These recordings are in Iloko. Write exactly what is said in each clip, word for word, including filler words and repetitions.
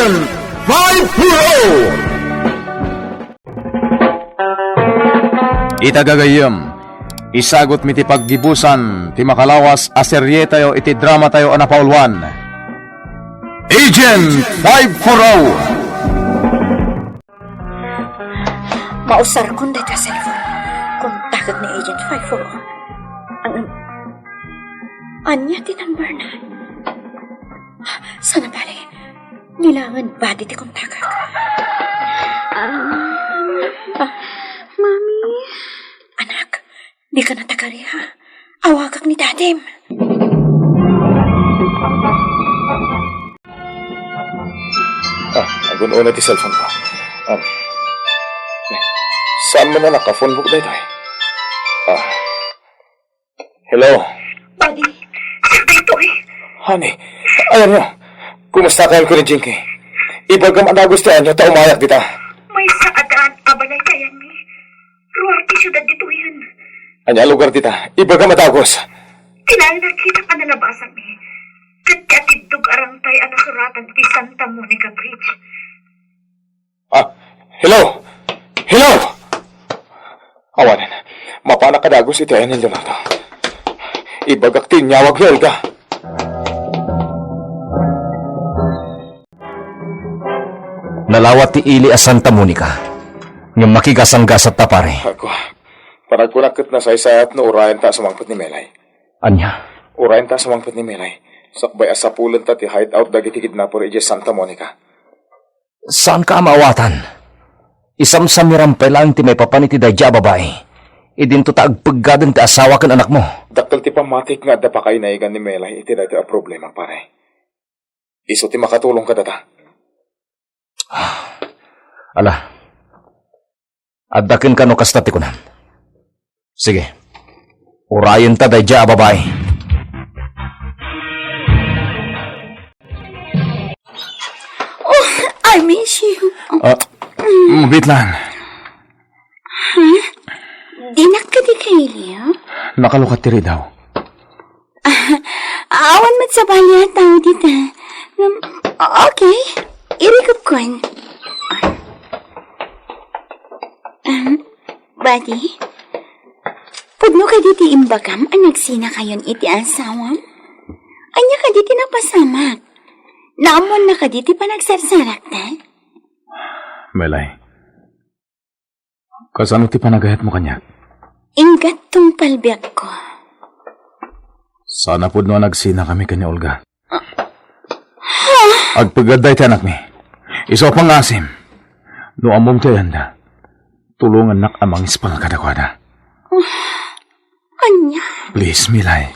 Five four oh. Ita gagayyem, isagutmi ti paggibusan ti makalawas a serietayo iti dramatayo a napauluan, Agent five four oh. Mausarkon dayta cellphone. Kontakek ni Agent five four oh. Ang, ania ti number na? Sana bale, nilangen bati ti kontakek. Ah, Mami. Anak, dika natagari, ha? Awagak ni Dadim. Ah, agun-una ti cellphone ko. Ah, saan man a naka-phone book daytoy? Ah, hello? Daddy, siak daytoy. Honey, ayanyo. Kumusta kayo ni Jinky? Ibagam a dagus ti ayanyo ta umayak dita. Maysa a daan a balay ti ayanmi. Ruar ti siudad ditoyen. Ania a lugar dita? Ibagam a dagus. Ti nakitak a nalabasanmi ket ti atiddog a rangtay a nasuratan ti Santa Monica Bridge. Ah, hello? Hello? Awanen, mapanak a dagus iti ayan ni Leonardo. Ibagak ti inyawag ni Olga. Nalawat ti ili a Santa Monica. Ngem makigasanggasat ta, pare. Ako, panagkunak ket nasaysayat no urayenta a sumangpet ni Melay. Ania? Urayenta a sumangpet ni Melay. Sakbay a sapulenta ti hideout dagiti kidnapper idiay Santa Monica. Saanka a maawatan. Isamsamiram pay laeng ti maipapan iti daydiay a babai. Idinto ta agpeggaden ti asawa ken anakmo. Dakkel ti pammatik nga adda pakainayagan ni Melay iti daytoy a problema, pare. Isu ti makatulong kadata. Ala. Adda kenka no kasta ti kunam. Sige. Urayenta daydiay a babai. Oh, I miss you. Ah, mabitlan. Huh? Dinak kadi kailiw? Nakalukat ti ridaw. Awan met sabali a tao dita. Ngem, okay. Irikupkon. Ah, buddy, pudno kadi ti imbagam a nagsinakayon iti asawam? Ania kadi ti napasamak? Naammoanna kadi ti panagsarsarakta? Melay, kasano ti panagayatmo kaniak? Inggattong palbiagko. Sana pudno a nagsinakami ken ni Olga. Agpeggad dayta ti anakmi. Isu a pangasim. No ammom ti ayanda, tulongannak a mangispal kadakuada. Ania? Please, Melay.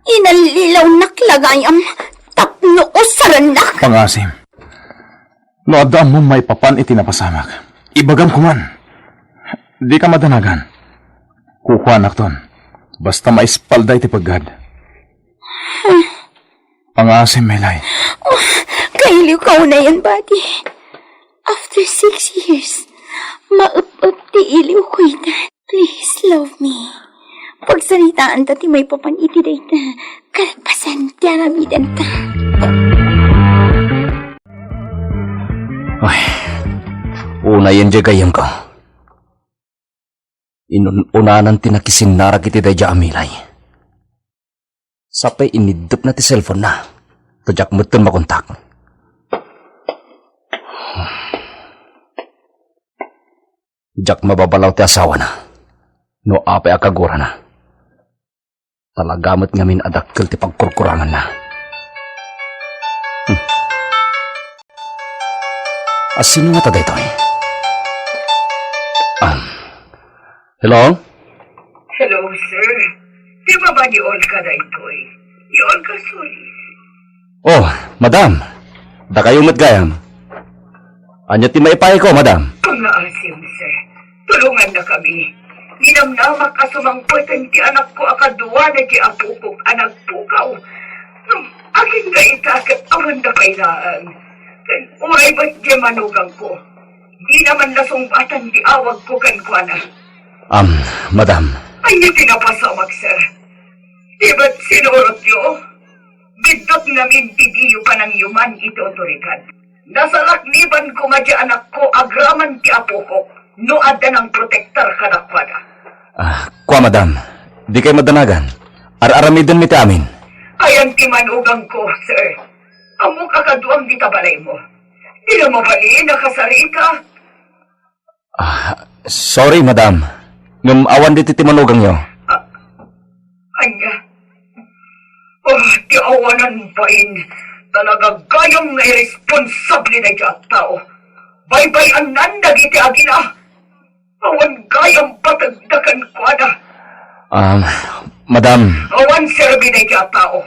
Inallilawnak la gayam tapno usarannak. Pangasim. No adda ammom maipapan iti napasamak, ibagam koman. Dika madanagan. Kukuanakton. Basta maispalda iti peggad. Pangasim, Melay. Oh, kailiwka unayen, buddy. After six years, maep-ep ti iliwko ita. Please love me. Pagsaritaanta ti maipapan iti dayta kalpasan ti aramidenta. Ay, unayen diay gayyemko. Inun-unanan ti nakisinnarak iti daydiay a Melay. Sapay iniddepna ti cellphone-na, ta diak metten makontak. Diak mababalaw ti asawana no apay a kagurana. Talaga met ngamin a dakkel ti pagkurkuranganna. Hmm. A sino ngata daytoy? Ah. Hello? Hello, sir. Di ba ni Olga daytoy? Ni Olga Solis. Oh, madam. Dakayo met gayam. Ania ti maipaayko, madam? Pangaasim, sir. Tulongannakami. Ninamnamak a sumangpeten ti anakko a kadua dagiti apokok a nagpukaw. Ngem agingga ita ket awan da pay laeng. Ken uray met diay manugangko, dina man nasungbatan ti awagko kenkuana. Am, madam. Ania ti napasamak, sir? Di met sinurotyo? Biddut ngamin ti diyo panangyuman iti otoridad. Nasalakniban koma ti anakko agraman ti apokok no adda nangprotektar kadakuada. Ah, kua, madam. Dikay madanagan. Ar-aramidenmi ti amin. Ayan ti manugangko, sir. Ammok a kaduam dita balaymo. Dina mabalin a kasarita. Ah, sorry, madam. Ngem awan ditoy ti manugangyo. Ah, ania? Oh, ti awanan bain. Talaga gayam nga irresponsable daydiay a tao. Baybay-annan dagiti agina. Awan gayam pategda kenkuana. Um, madam. Awan serbi daydiay a tao.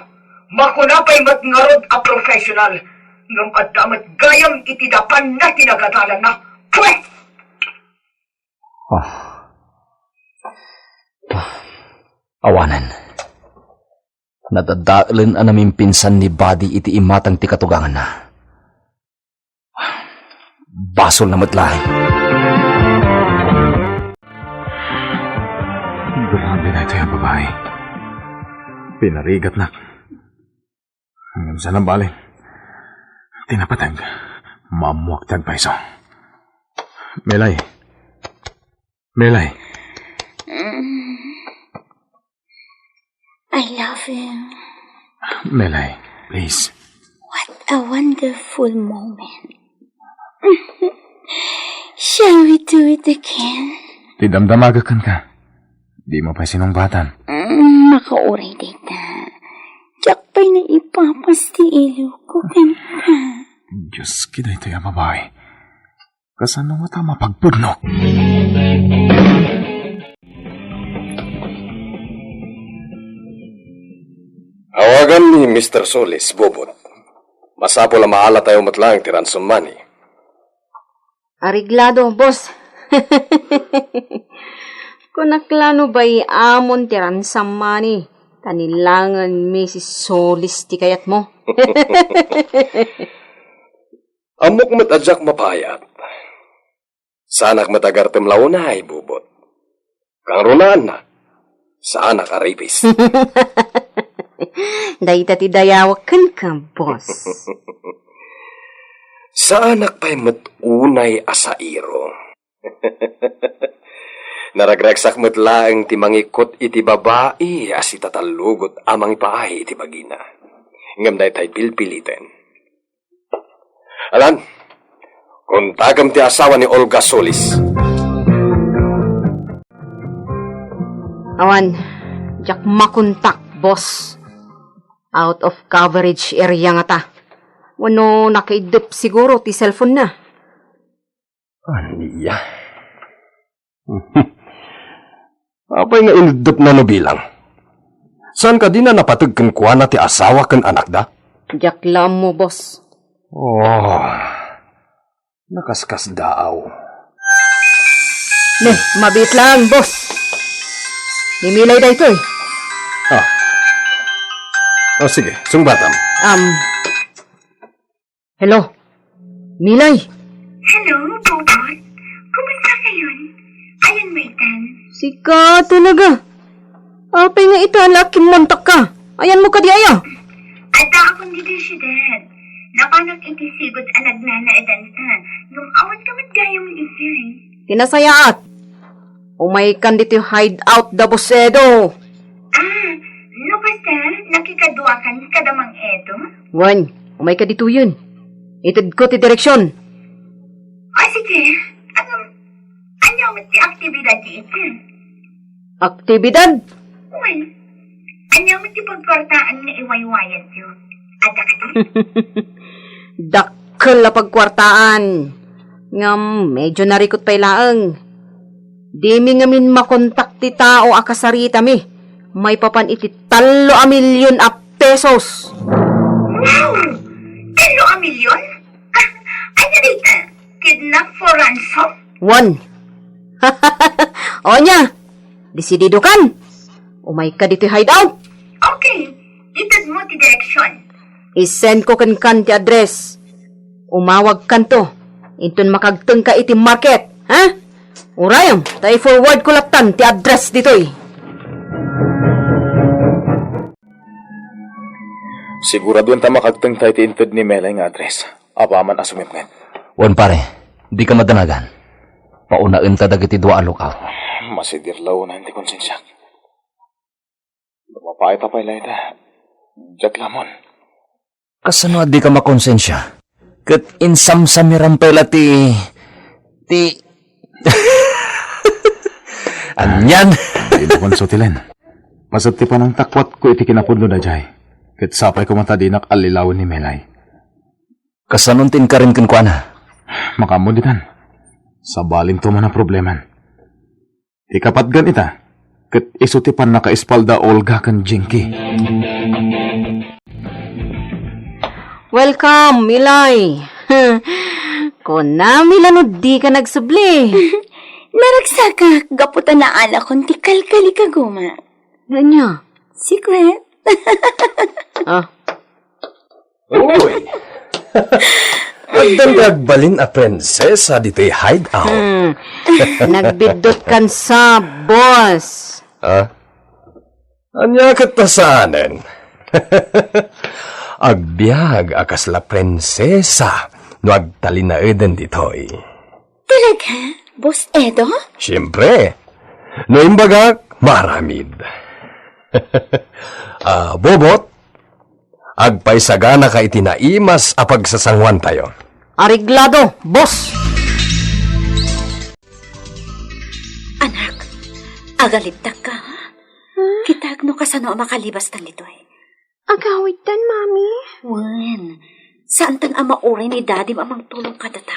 Makuna pay met ngarud a professional. Ngem adda met gayam iti dapanna ti nagadalanna. Pwes! Ah. Ah. Awanen. Nadadaelen a namimpinsan ni Buddy iti imatang ti katuganganna. Basolna met laeng. Grabe daytoy a babai. Pinarigatnak. Ngem saan a bale. Ti napateg, maammoak ti agpayso. Melay. Melay. Mm. I love you. Melay, please. What a wonderful moment. Shall we do it again? Ti damdamagak kenka. Dimo pay sinungbatan. Mm, makauray dayta. Diak pay naipapas ti iloko kenka. Diyos, ki daytoy a babai. Kasano ngata mapagpudno? Awagan ni Mister Solis, Bobot. Masapul a maalatayo met laeng ti ransom money. Areglado, boss. Kunak la no bay-amon ti ransom money, ta ni laengen Misis Solis ti kayatmo. Ammok met a diak mapayat. Saanak met agartem la unay, Bobot. Kangrunaanna, saanak a ripis. Dayta ti dayawak kenka, boss. Saanak pay met unay a sairo. Naragragsak met laeng ti mangikut iti babai a sitatallugot a mangipaay iti bagina. Ngem daytay pilpiliten. Alan, kontakem ti asawa ni Olga Solis. Awan, diak makontak, boss. Out of coverage area ngata. Wenno nakaiddep siguro ti cellphone na. Ania? Apay nga inuddepna no bilang? Saan kadi a napateg kenkuana ti asawa ken anakda? Diak la ammo, boss. Oh, nakaskasdaaw. Ne, mabiit lang, boss. Ni Milay daytoy. Ah. Oh, sige, sungbatam. Um, Hello? Milay? Hello, Bobot. Kumusta kayon? Ayan mo itan? Sika talaga. Apay nga ita la kimmontakka? Ayanmo kadi aya? Adda akon ditoy siudad. Napanak iti sigud a nagnanaedanka. Ngem awan ka met gayam idiay. Ti nasayaat. Umaykan ditoy hideout da Boss Edo. Ah, no kasta, nakikaduakan kada Mang Edo? Wen, umayka ditoyen. Itedko ti direksion. Ah, sige. Ano, ania met ti aktibidad ti ita? Aktibidad? Wen, ania met ti pagkuartaan nga iwaywayadyo? Adda kadi? Dakkel a pagkuartaan. Ngem medyo narikut pay laeng. Dimi ngamin makontak ti tao a kasaritami maipapan iti tallo a milyon a pesos. Wow! Tallo a milyon? Ah, ania dayta? Kidnap for ransom? Wen. O nia, desididokan? Umayka ditoy hideout? Okay, itedmo ti direksion. I-send ko kenkan ti address. Umawagkanto inton makagtengka iti market, ha? Urayem, ta i-forward ko lattan ti address ditoy. Siguradoen ta makagtengta iti inted ni Melay nga address. Apaman a sumipnget. Wen, pare, dika madanagan. Paunaenta dagiti dua a lookout. Masidir la unayen ti konsensiak. No mapait a pay la ita, diak lamon. Kasano a dika makonsensia? Ket insamsamiram pay la ti, ti Anian? Dimo konsotilen. Paset ti panangtakuatko iti kinapudno daydiay. Ket sapay koma ta dinak allilawen ni Melay. Kasanon ti inkarin kenkuana? Makaammo ditan. Sabalinto man a probleman. Ti kapatgan ita, ket isu ti pannakaispalda Olga ken Jinky. Welcome, Melay. Kunam la no dika nagsubli. Naragsakak gapu ta naalakon ti kalkalikaguma. Ania? Secret. Ah. Uy! Addan nga agbalin a prinsesa ditoy hideout. Hmm. Nagbiddutkan sa, boss. Ah? Ania ket ta saanen? Agbiag a kasla prinsesa no agtalinaeden ditoy. Talaga, Boss Edo? Siempre. No imbagak, maaramid. Ah, Bobot, agpaisaganaka iti naimas a pagsasanguantayo. Areglado, boss! Anak, agalibtakka, ha? Kitaek no kasano a makalibastan ditoy. Agawidtan, Mami? Wen, saantan a mauray ni Dadim a mangtulong kadata.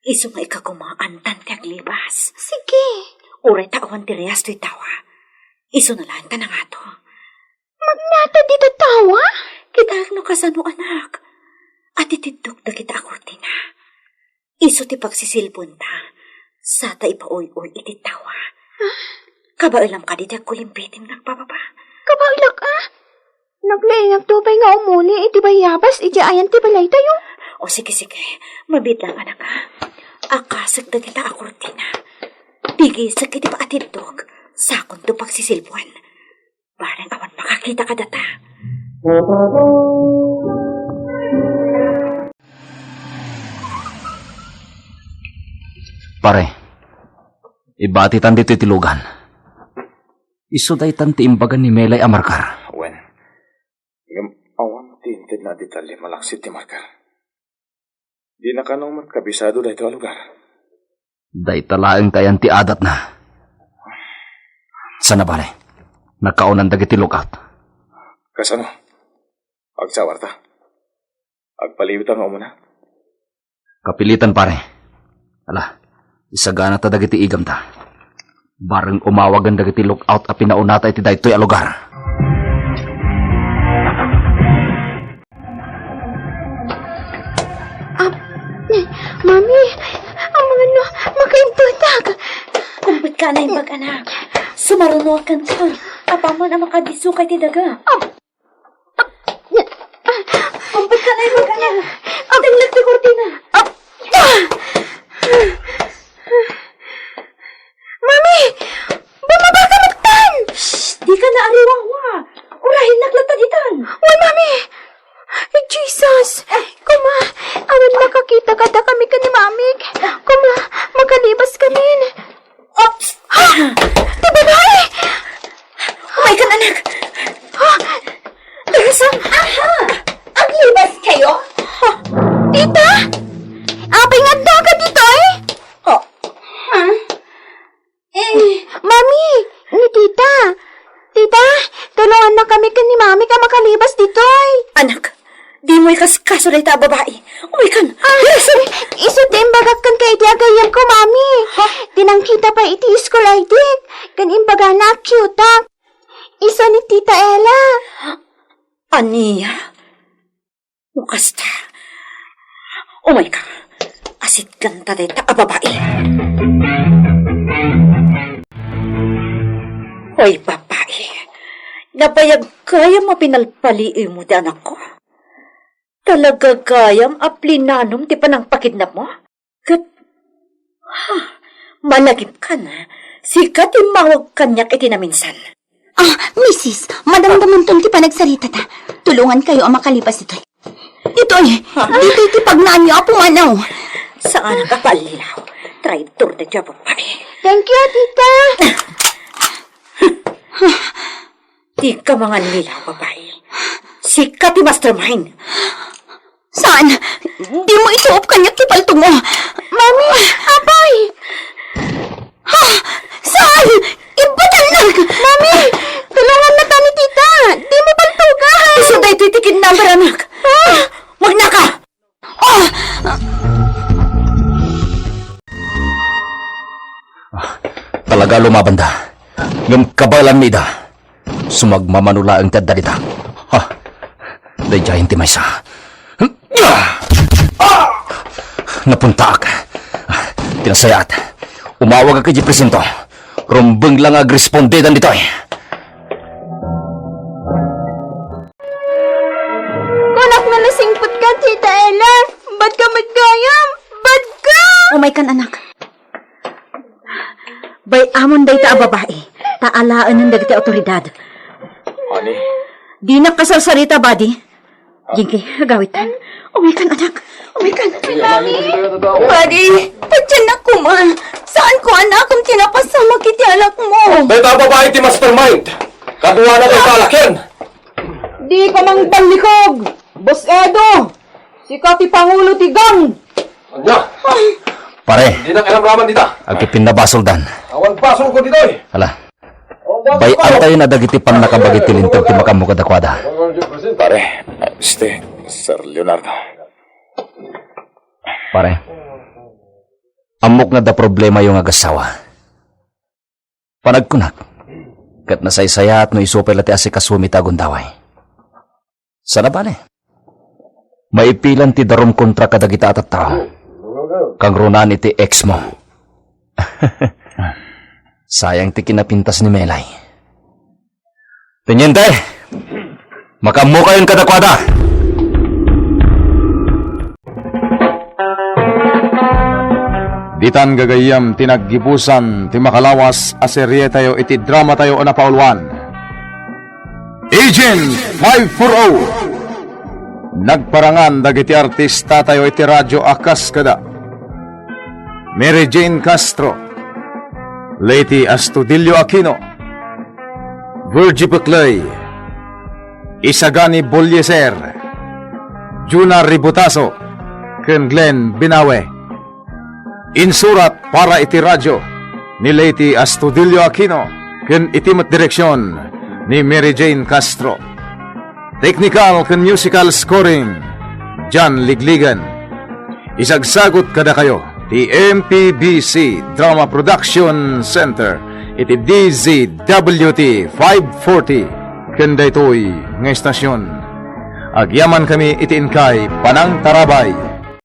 Isu nga ikagumaantan ti aglibas. Sige. Uray ta awan ti rias toy tawa. Isuna laeng ta nangato. Magnatad dita tawa? Kitaek no kasano, anak. Atitiddok dagita a kurtina. Isu ti pagsisilbonta, sata ipauyuy iti tawa. Ah? Kabaelam kadi ti agkulimpitim nga agbababa? Kabaelak, ah? Naglaingakto pay nga umuli iti bayabas idiay ayan ti balaytayo. O, sige, sige. Mabiit lang, anak, ah. Akasek dagita a kurtina. Pigisek iti paatiddok. Sakonto pagsisilbuan. Bareng awan makakita kadata. Pare, ibatitan ditoy ti lugan. Isu daytan ti imbaga ni Melay a markar. Wen. Ngem awan ti intedna a detalye malaksid ti markar. Dina kano met kabisado daytoy a lugar. Dayta laeng ti ayan ti adatna. Sana bale, nakaonan dagiti lookout. Kasano? Agsawarta? Agpaliwta nga umuna? Kapilitan, pare. Ala, isaganata dagiti igamta. Bareng umawagen dagiti lookout a pinaunata iti daytoy a lugar. Ah, Mami, amangan no makaimpetak. Kumpet ka na imbag, anak. Sumarunoakan ka. Apaman a makadisukay ti daga. Kumpet ka na imbag, anak. Dengleg ti kurtina. Mami! Bumaba ka, magtan! Shh! Di ka na ariwawa! Urayennak latta ditan! Wen, Mami! Ay, Jesus! Kuma, awan makakita kadakami ken ni Mamik. Kuma, makalibas kamin. Oops! Ha? Ti babai! Umay ka, anak! Ha? Aha! Aglibas kayo? Tita? Apay nga adda ka ditoy? Oh. Ha? Eh. Mami, ni Tita. Tita, tulunganna kami ken ni Mami a makalibas ditoy. Anak, dimo ikaskaso dayta a babai. Umaykan. Ah, isu ti imbagak kenka iti agayyemko, Mami. Ha? Ti nangkita pay iti school I D ken imbagana a cute-ak. Isu ni Tita Ella. Ania? No kasta, umayka, asitganta dayta a babai. Hoy, babai, nabayag gayam a pinalpaliiwmo ti anakko? Talaga gayam a plinanom ti panangpakidnapmo? Ket, ha, malagipkan, sika ti immawag kaniak iti naminsan. Ah, misis, madamdamanton ti panagsaritata. Tulongankayo a makalibas ditoy. Ditoy, ditoy ti pagnaanyo, Apo Manaw. Saan a kapallilaw. Traitor daytoy a babai. Thank you, tita. Dika mangallilaw, babai. Sika ti mastermind. Saan? Dimo isuop kaniak ti paltogmo. Mami, apay! Ha? Saan? Ibbatannak! Mami, tulongannaka ni tita. Dimo paltogan. Isu daytoy ti kidnapper, anak. Ah! Magnaka! Ah! Ah, talaga lumabanda. Ngem kabaelanmi ida. Sumagmamano laeng ti adda dita. Ha? Daydiayen ti maysa. Ah! Napuntaak. Ti nasayaat. Umawagak idiay presinto. Rumbeng la nga agrespondedan ditoy. Kunak nga nasingpet ka, Tita Ella. Bad ka met gayam. Bad ka! Umaykan, anak. Bay-amon dayta a babai, ta alaenen dagiti awtoridad. Honey. Dinak kasarsarita, Buddy. Jinky, agawitan. Umaykan, anak. Umaykan. Mami! Buddy, patiennak koma. Saan ko, anak, kung tinapasamak iti anak mo? Dayta a babai ti mastermind. Kaduana dayta a lakian. Di ka mangballikog, Boss Edo. Sika ti pangulo ti gang. Anya? Pare, Di na kinamraman dita. Agpipinnabasoldan. Awan basol ko ditoy. Ala, bay-antayo na dagiti pannakabagi ti linteg ti makaammo kadakuada. Pare, este, Sir Leonardo. Pare, ammok nga adda problemayo nga agassawa. Panagkunak, ket nasaysayaat no isu pay la ti asikasomi ta agundaway. Saan a bale? Maipilan ti darum kontra kadagita a tattao. Kangrunaan iti ex mo. Sayang ti kinapintas ni Melay. Teniente, makaammokayon kadakuada. Ditan gagayyem ti naggibusan ti makalawas a serietayo iti dramatayo a napauluan, Agent five four oh. Nagparangan dagiti artistatayo iti radyo a kas kada Mary Jane Castro, Leyte Astudillo Aquino, Virgie Peclay, Isagani Bolieser, Juna Ributaso, ken Glenn Binawe. Insurat para iti radyo ni Leyte Astudillo Aquino ken iti met direksion ni Mary Jane Castro. Technical ken musical scoring, John Ligligan. Isagsagut kadakayo ti M P B C Drama Production Center iti D Z W T five forty ken daytoy nga estasion. Agyamankami iti inkay panangtarabay.